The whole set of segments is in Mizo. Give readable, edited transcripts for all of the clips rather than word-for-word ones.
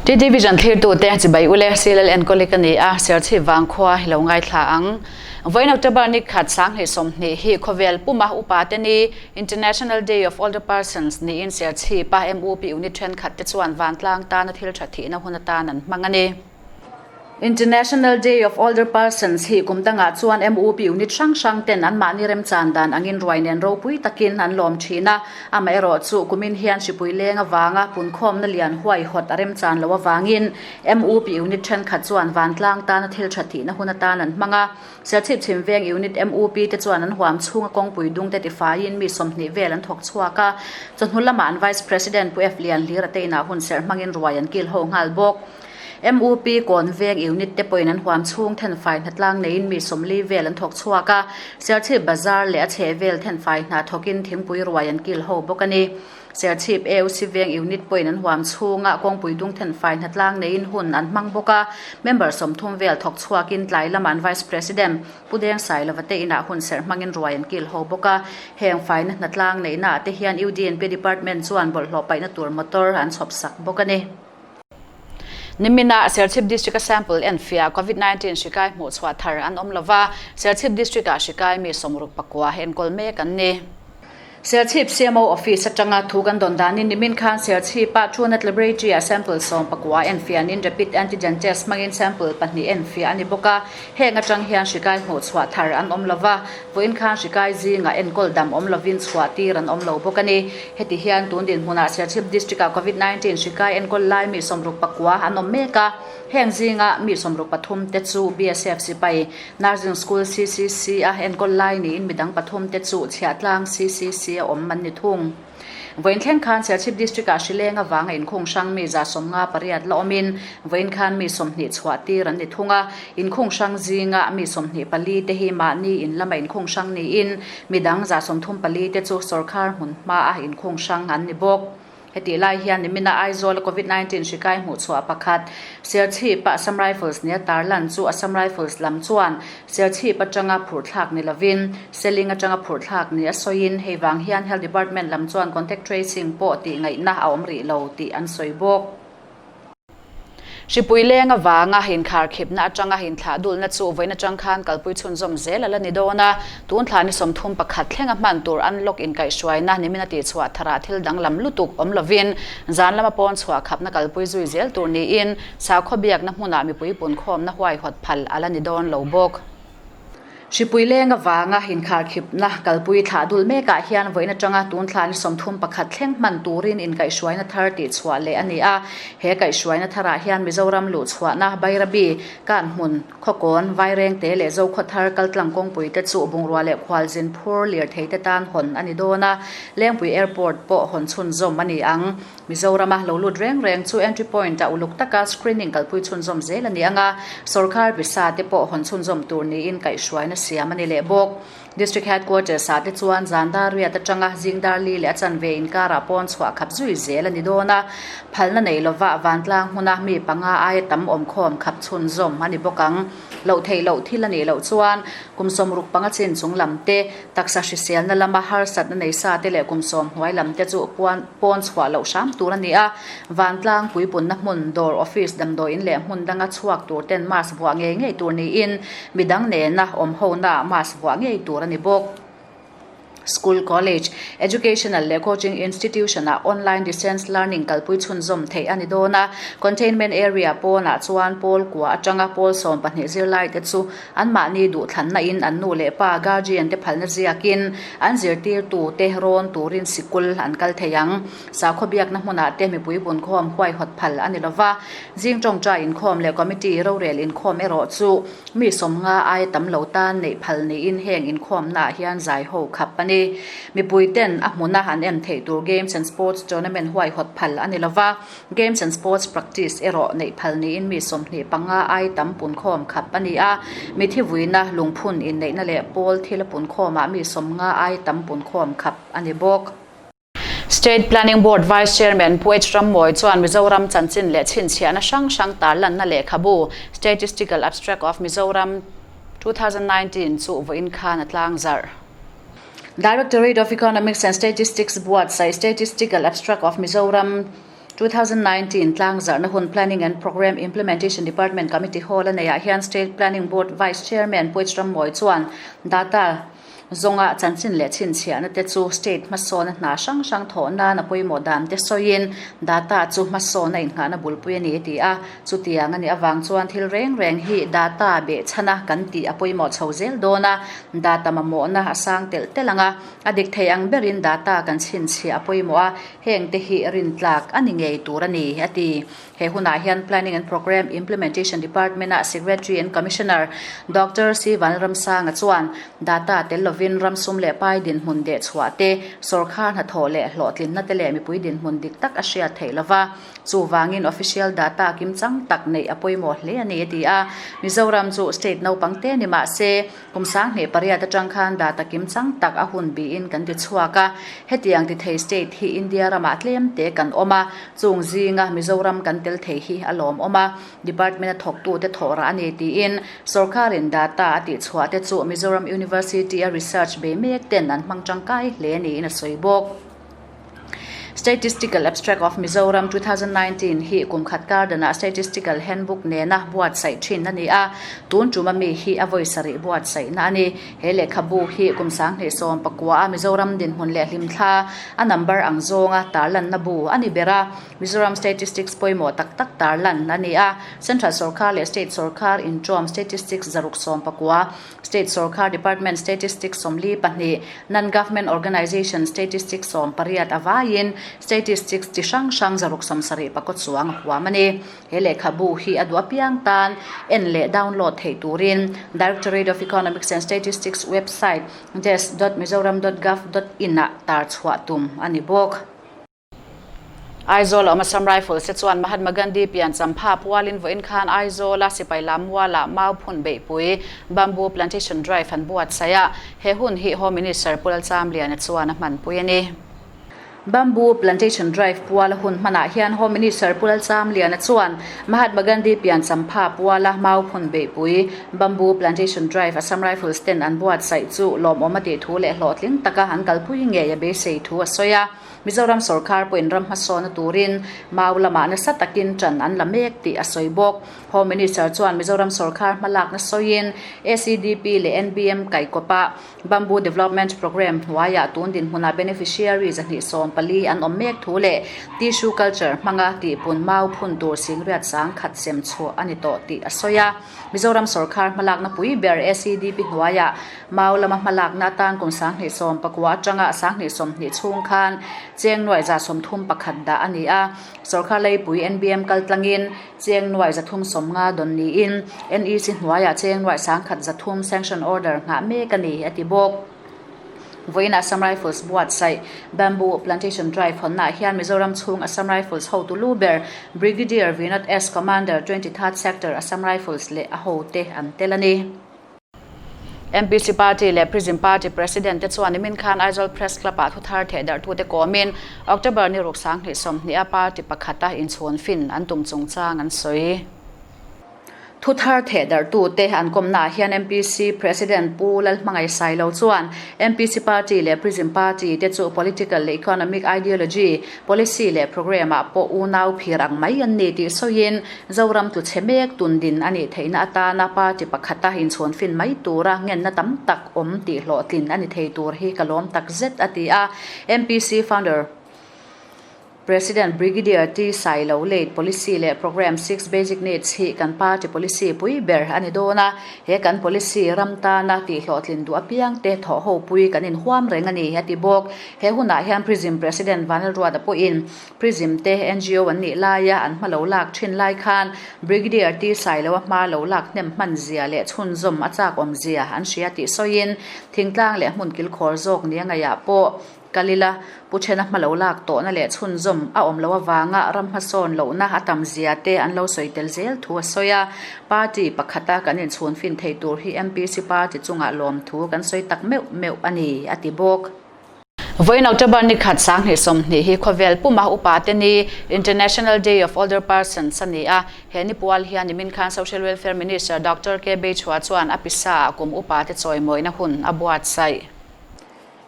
TT Vision thlirtute chibai ule CLL enkawli ka ni a, Serchhip vangkhua hi lo ngaithla ang. Vawiin October ni khat sanghnih sawmhnih hi khawvel puma upa te ni International Day of Older Persons niin Serchhip a MUP unit thenkhat te chuan vantlang tana thil tha thihna hun atan an hmang a ni. International Day of Older Persons hi kum dangah chuan MUP unit hrang hrang ten anmahni remchan dan angin ruai nen ropui takin an lawm thin a, amaherawhchu kumin hian hripui leng avanga punkhawmna lian huaihawt a remchan loh avangin MUP unit thenkhat chuan vantlang tana thil tha thihna hun atan an hmang a. Serchhip Chhimveng unit MUP te chuan an huam chhunga kawngpui dungte tifaiin mi 20 vel an thawk chhuak a, chawhnu lamah an Vice President Pu F Lianhlira te inah hunserh hmangin ruai an kil ho nghal bawk. MUP kawn veng unit te pawhin an huam chhung thenfai hnatlang neiin mi 40 vel an thawk chhuak a, Serchhip Bazar leh a chhehvel thenfai hna thawkin thingpui ruai an kil ho bawk a ni. Serchhip AOC veng unit pawhin an huam chhunga kawngpui dung thenfai hnatlang neiin hun an hmang bawk a, member 30 vel thawk chhuakin tlai lama an Vice President Pu Deng Sailova te inah hun serh hmangin ruai an kil ho bawk a, heng faina hnatlang neihnaah te hian UDNP Department chuan bawlhhlawh paihna tur motor an chhawp sak bawk a ni. Nimina Serchhip District-a sample enfiah Covid-19 hri kai hmuh chhuah thar an awm lova, Serchhip District-ah hri kai mi 69 enkawl mek an ni. Serchhip CMO Office atanga thu kan dawn danin nimin khan Serchhip-ah Truenat Laboratory-ah sample 19 enfianin Rapid Antigen Test hmangin sample pahnih enfiah a ni bawk a, heng atang hian hri kai hmuh chhuah thar an awm lova, vawiin khan hri kai zingah enkawl dam awm lovin chhuah tir an awm lo bawk a ni. Heti hian tun dinhmunah Serchhip District-ah Covid-19 hri kai enkawl lai mi 69 an awm mek a, heng zinga mi 63 te chu BSF sipai Nursing School CCC a enkawl lai niin midang pathum te chu Chhiahtlang CCC a awm an ni thung. Vawiin thleng khan Serchhip District-ah hri leng avanga inkhung hrang mi 58 la awmin vawiin khan mi 20 chhuah tir an ni thung a, inkhung hrang zinga mi 24 te hi mahni in lama inkhung hrang niin midang 34 te chu sawrkar hmun hmaa inkhung hrang an ni bawk. Hetih lai hian nimina Aizawl-a Covid-19 hri kai hmuh chhuah pakhat Serchhip-a Assam Rifles nia tarlan chu Assam Rifles lam chuan Serchhip atanga phurhthlak ni lovin Seling atanga phurhthlak ni a sawiin hei vang hian Health Department lam chuan contact tracing pawh tih ngaihna a awm rih lo tih an sawi bawk. Hripui leng avanga inkharkhipna atanga inthlah dulna chu vawiin atang khan kalpui chhunzawm zel a la ni dawn a, tun thla ni 31 thlenga hman tur unlock inkaihhruaina nimin a tihchhuah tharah thil danglam lutuk awm lovin zan lama pawn chhuah khapna kalpui zui zel tur niin sakhaw biakna hmunah mipui punkhawmna huaihawt phal a la ni dawn lo bawk. Hripui leng avanga inkharkhipna kalpui thlah dul mekah hian vawiin atanga tun thla ni 31 thleng hman turin inkaihhruaina thar tihchhuah leh a ni a. He kaihhruaina tharah hian Mizoram luhchhuahna Bairabi, Kanhmun, Khawkawn, Vairengte leh Zokhawthar kaltlang kawngpui te chu bungrua leh khualzin phur lirthei te tan hawn a ni dawn a, Lengpui Airport pawh hawn chhunzawm a ni ang. Mizorama lo lut reng reng chu entry point-ah uluk taka screening kalpui chhunzawm zel a ni ang a, sorkar visa te pawh hawn chhunzawm tur niin kaihhruaina siam a ni leh bawk. District Headquarters-ah te chuan zan dar riat atanga zing dar li leh a chanve inkarah pawn chhuah khap zui zel a ni dawn a, phalna nei lova vantlang hmuna mi panga aia tam awmkhawm khap chhunzawm a ni bawk ang. Loh theih loh thil a nih loh chuan kum 65 chin chung lam te, Taksa hriselna lama harsatna nei sa te leh kum 10 hnuai lam te chu puan pawn chhuah loh hram tur a ni a, vantlang puipunna hmun, dawr, office, damdawiin leh hmun danga chhuak tur ten mask vuah ngei ngei tur niin midang nena awm hona mask vuah ngei tur a ni bawk. School, college, educational leh coaching institution-ah online distance learning kalpui chhunzawm theih a ni dawn a, containment area pawnah chuan pawl kua atanga pawl 12 zirlai te chu Anmahni duhthlanna in an nu leh pa, guardian, te phalna ziakin an zirtirtu te rawn turin sikul an kal thei ang. Sakhaw biakna hmunah te mipui bunkhawm huaihawt phal a ni lova, zing tawngtai inkhawm leh committee rorel inkhawm erawh chu mi 50 aia tam lo tan neih phal niin heng inkhawmnaah hian zai ho khap a ni. Mipui ten a hmuna an en theih tur games and sports tournament huaihawt phal a ni lova, Games and Sports Practice erawh neih phal niin mi 25 ai tam punkhawm khap a ni a, mithi vuina lungphun inneihna leh pawl thil a punkhawmah mi 50 ai tam punkhawm khap a ni bawk. State Planning Board Vice Chairman Pu H. Rammawi chuan Mizoram chanchin leh chhinchhiahna hrang hrang tarlanna lehkhabu Statistical Abstract of Mizoram 2019 chu vawiin khan a tlangzarh. Directorate of Economics and Statistics buatsaih Statistical Abstract of Mizoram. 2019 tlangzarhna hun Planning and Programme Implementation Department Committee Hall a neihah hian State Planning Board Vice Chairman Pu H Rammawi chuan data zawnga chanchin leh chhinchhiahna te chu state hmasawna hna hrang hrang thawh nan a pawimawh dan te sawiin data chu hmasawna innghahna bulpui a ni a ti a. Chutiang a nih avang chuan thil reng reng hi data behchhana kan tih a pawimawh chho zel dawn a, data mamawhna a sang telh telh ang a, a dik thei ang berin data kan chhinchhiah a pawimawh a, heng te hi rintlak a ni ngei tur a ni, a ti. He hunah hian Planning and Programme Implementation Department-a Secretary and Commissioner Doctor C Vanlalramsanga chuan data tel lovin ram sum leh pai dinhmun dehchhuah te, sawrkhar hnathawh leh hlawhtlinna te leh mipui dinhmun dik tak a hriat theih lova, Chuvangin official data kimchang tak neih a pawimawh hle a ni, a ti a. Mizoram chu state naupang te ni mah se, kum 2008 atang khan data kimchang tak a hun biin kan ti chhuak a. Hetiang ti thei state hi India ramah tlem te kan awm a, chung zinga Mizoram kan tel thei hi a lawmawm a. Department a thawktute thawh rah a ni tiin sorkarin data a tihchhuah te chu Mizoram University a research bei mek ten an hmang tangkai hle niin a sawi bawk. Statistical Abstract of Mizoram 2019 hi kum khat kar danah Statistical Handbook nena buatsaih thin a ni a, tun tuma mi hi a vawi sarih buatsaihna a ni. He lehkhabu hi kum 2019 a Mizoram dinhmun leh hlimthla a number ang zawnga tarlanna bu a ni ber a, Mizoram Statistics pawimawh tak tak tarlan a ni a, Central sawrkar leh State sawrkar inṭawm Statistics 619, State sawrkar Department Statistics 42, Non-Government Organization Statistics 18 a vaiin Statistics chi hrang hrang 670 pakua chuang a huam a ni. He lehkhabu hi a duh apiang tan en leh download theih turin Directorate of Economics and Statistics website des dot mizoram dot gov dot in ah tar chhuah tum a ni bawk. Aizawl a awm Assam Rifles te chuan Mahatma Gandhi pian champha pualin vawiin khan Aizawl a sipai lam mualah mau phun beihpui Bamboo Plantation Drive an buatsaih a, he hun hi Home Minister Pu Lalchamliana chuan a hmanpui a ni. Bamboo Plantation Drive puala hun hmanah hian Home Minister Pu Lalchamliana chuan Mahatma Gandhi pian champha puala mau phun beihpui Bamboo Plantation Drive Assam Rifles ten an buatsaih chu lawmawm a tih thu leh hlawhtling taka an kalpui ngei a beisei thu a sawi a. Mizoram sorkar pawhin ram hmasawna turin mau lamah nasa takin ṭan an la mek tih a sawi bawk. Home Minister chuan Mizoram sorkar hmalakna sawiin ACDP leh NBM kaikawpa Bamboo Development Programme hnuaiah tun dinhmunah beneficiary 214 an awm mek thu leh tissue culture hmanga tihpun mau phun tur singriat sangkhat sem chhuah a ni tawh tih a sawi a. Mizoram sorkar hmalakna pui ber ACDP hnuaiah mau lama hmalakna atan kum 2019 atanga 2020 chhung khan cheng nuai 31 dah a ni a. Sorkar leipui NBM kaltlangin cheng nuai 350 dawn niin NEC hnuaiah cheng nuai 1300 sanction order nghah mek a ni, a ti bawk. Vawiin Assam Rifles buatsaih Bamboo Plantation Drive hawnnaah hian Mizoram chhung Assam Rifles hotu lu ber Brigadier Vinod S. Commander, 23rd Sector, Assam Rifles leh a hote an tel a ni. MPC Party leh Prism Party President te chuan nimin khan Aizawl Press Club-ah thuthar thehdarhtute kawmin October ni ruk 2020 a party pakhata inchhawn fin an tum chungchang an sawi. Thuthar thehdarhtute an kawmnaah hian MPC President Pu Lalhmangai Sailo chuan MPC Party leh Prism Party te chu political leh economic ideology, policy leh programme-ah pawh unau phir ang mai an ni tih sawiin Zoram tluchhe mek tundin a nih theihna atana party pakhata inchhawn fin mai tura ngenna tam tak awm tih hlawhtlin a ni thei tur hi ka lawm takzet a ti a. MPC Founder President Brigadier T Sailo late Policy leh Programme Six Basic Needs hi kan party policy pui ber a ni dawn a, he kan policy ram tana tihhlawhtlin duh apiang te thawh ho pui kan inhuam reng a ni, a ti bawk. He hunah hian Prism President Vanlalruata pawhin Prism te NGO an nih laia an hma lo lak thin lai khan Brigadier T Sailo a hma lo lak hnem hman zia leh chhunzawm a chak awm zia an hria tih sawiin thingtlang leh hmun kilkhawr zawk nia ngaihah pawh Kal ila, Pu Thena hma lo lak tawhna leh chhunzawm a awm loh avanga ram hmasawn lohna a tam zia te an lo sawi tel zel thu a sawi a. Party pakhata kan inchhun fin thei tur hi MPC party chungah lawmthu kan sawi tak meuh meuh a ni, a ti bawk. Vawiin October ni khat 2020 hi khawvel puma upa te ni International Day of Older Persons a ni a. He ni pual hian nimin khan Social Welfare Minister Doctor K Beichhua chuan a pisa ah kum upa te chawimawina hun a buatsaih.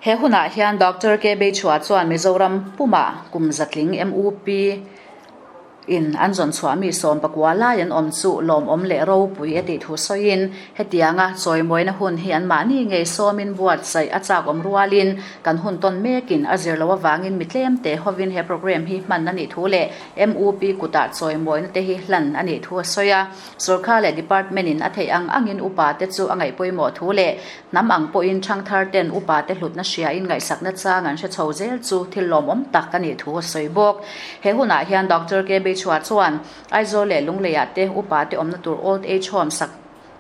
He hunah hian Doctor K Beichhua chuan Mizoram pumah kum zatling MUP. In an zawn chhuah mi 19 lai an awm chu lawmawm leh ropui a tih thu sawiin, hetianga chawimawina hun hi anmahni ngei sawmin buatsaih a chak awm rualin kan hun tawn mekin a zir loh avangin mi tlemte hovin he programme hi hman a nih thu leh MUP kutah chawimawina te hi hlan a nih thu a sawi a. Sorkar leh department in a theih ang angin upa te chu a ngaih pawimawh thu leh hnam ang pawhin thangthar ten upa te hlutna hriain ngaihsakna chang an hre chho zel chu thil lawmawm tak a nih thu a sawi bawk. He hunah hian Doctor KB Chhua chuan Aizawl leh Lungleiah te upa te awmna tur Old Age Home sak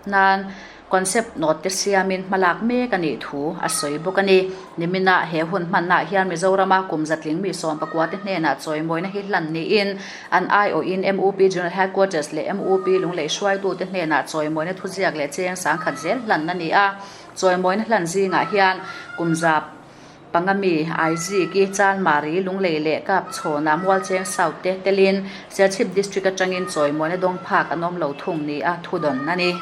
nan Concept note te siamin hmalak mek a nih thu a sawi bawk a ni. Nimina he hun hmannaah hian Mizorama kum zatling mi 19 te hnenah chawimawina hi hlan niin an aiawhin MUP General Headquarters leh MUP Lunglei hruaitute hnenah chawimawina thuziak leh cheng sangkhat zel hlan a ni a. Chawimawina hlan zingah hian kum 5 mi Aiziki, Chanmari, Lunglei leh Kapchhawna Mualcheng South te telin Serchhip District atangin chawimawina dawng phak an awm lo thung nia thudawn a ni.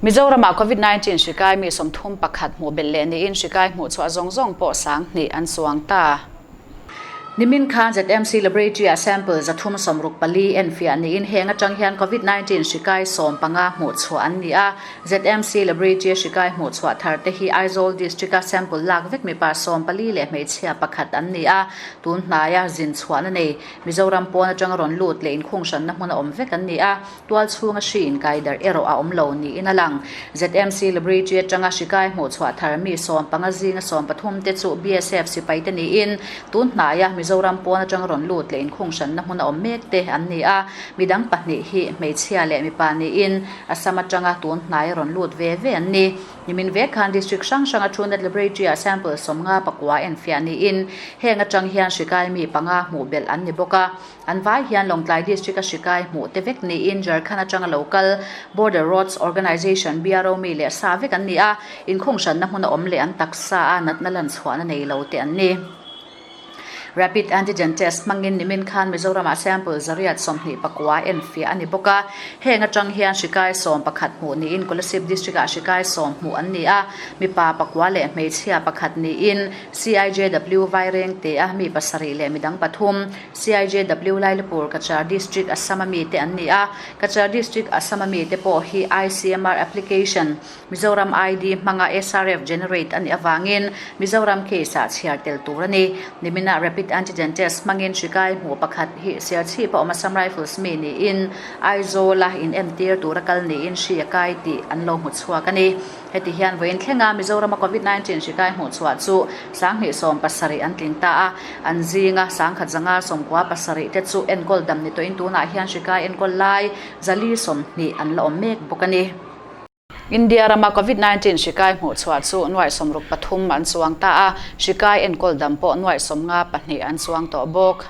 Mizoramah Covid 19 hri kai mi 31 hmuh belh leh niin hri kai hmuh chhuah zawng zawng pawh 2000 an chuang ta. Nimin khan ZMC Laboratory-ah sample 364 enfiah niin heng atang hian Covid 19 hri kai 15 hmuh chhuah an ni a. ZMC Laboratory-a hri kai hmuh chhuah thar te hi Aizawl District-a sample lak vek mipa 14 leh hmeichhia pakhat an ni a. Tun hnaia zin chhuahna nei Mizoram pawn atanga rawn lut leh inkhunghranna hmuna awm vek an ni a. Tual chhunga hri inkai darh erawh a awm lo niin a lang. ZMC Laboratory atanga hri kai hmuh chhuah thar mi 15 zinga 13 te chu BSF sipai te niin tun hnaia Mizoram pawn atanga rawn lut leh inkhunghranna hmun a awm mek te an ni a. Midang pahnih hi hmeichhia leh mipa niin Assam atanga tun hnaia rawn lut ve ve an ni. Nimin vek khan District hrang hranga Truenat Laboratory-ah sample 59 enfiah niin heng atang hian hri kai mi panga hmuh belh an ni bawk a. An vai hian Lawngtlai District-a hri kai hmuh te vek niin Jharkhand atanga lo kal Border Roads Organisation, BRO, mi leh sa vek an ni a, inkhunghranna hmuna awm leh an taksa a natna lan chhuahna nei lo te an ni. Rapid Antigen Test hmangin nimin khan Mizoramah sample 129 enfiah a ni bawk a, heng atang hian hri kai 11 hmuh niin Kolasib District-ah hri kai sawm hmuh an ni a, mipa pakua leh hmeichhia pakhat niin CIJW Vairengte-a mi pasarih leh midang pathum, CIJW Lailapur, Cachar District, Assam a mite an ni a. Cachar District, Assam a mite pawh hi ICMR application, Mizoram ID hmanga SRF generate a nih avangin Mizoram case-ah chhiar tel tur a ni. Niminah Rapid Antigen Test hmangin hri kai hmuh pakhat hi Serchhip a awm Assam Rifles mi niin Aizawl-a inentir tura kal niin hri a kai tih an lo hmu chhuak a ni. Heti hian vawiin thlenga Mizorama Covid 19 hri kai hmuh chhuah chu 2070 an tling ta a, an zinga 1197 te chu enkawl dam ni tawhin tunah hian hri kai enkawl lai 420 an la awm mek bawk a ni. India rama Covid 19 hri kai hmuh chhuah chu 63 an chuang ta a, hri kai enkawl dam pawh 52 an chuang tawh bawk.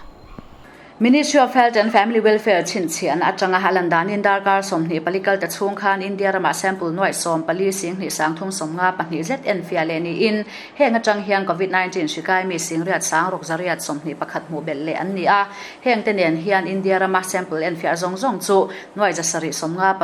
Ministry of Health and Family Welfare chhinchhiahna atanga a lan danin darkar 24 kal ta chhung khan India ramah sample 14 0 352 zet enfiah leh niin heng atang hian Covid 19 hri kai mi 86,821 hmuh belh leh an ni a. Heng te nen hian India rama sample enfiah zawng zawng chu 756 1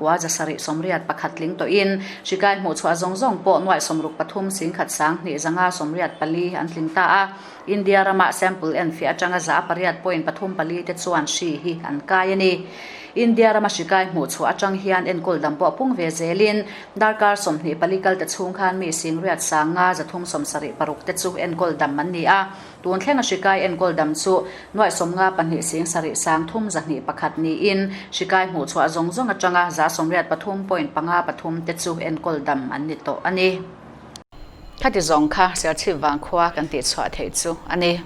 9 781 tling tawhin hri kai hmuh chhuah zawng zawng pawh 63 1 1 584 an tling ta a. India rama sample enfiah atanga 8 point pathum pali te chuan hri hi an kai a ni. India rama hri kai hmuh chhuah atang hian enkawl dam pawh pung ve zelin darkar 24 kal te chhung khan mi 85 376 te chu enkawl dam an ni a. Tun thlenga hri kai enkawl dam chu 52 7 3 201 niin hri kai hmuh chhuah zawng zawng atanga 83 point panga pathum te chu enkawl dam an ni tawh a ni. Khati zawng kha Serchhip Vangkhua kan tih chhuah theih chu a ni.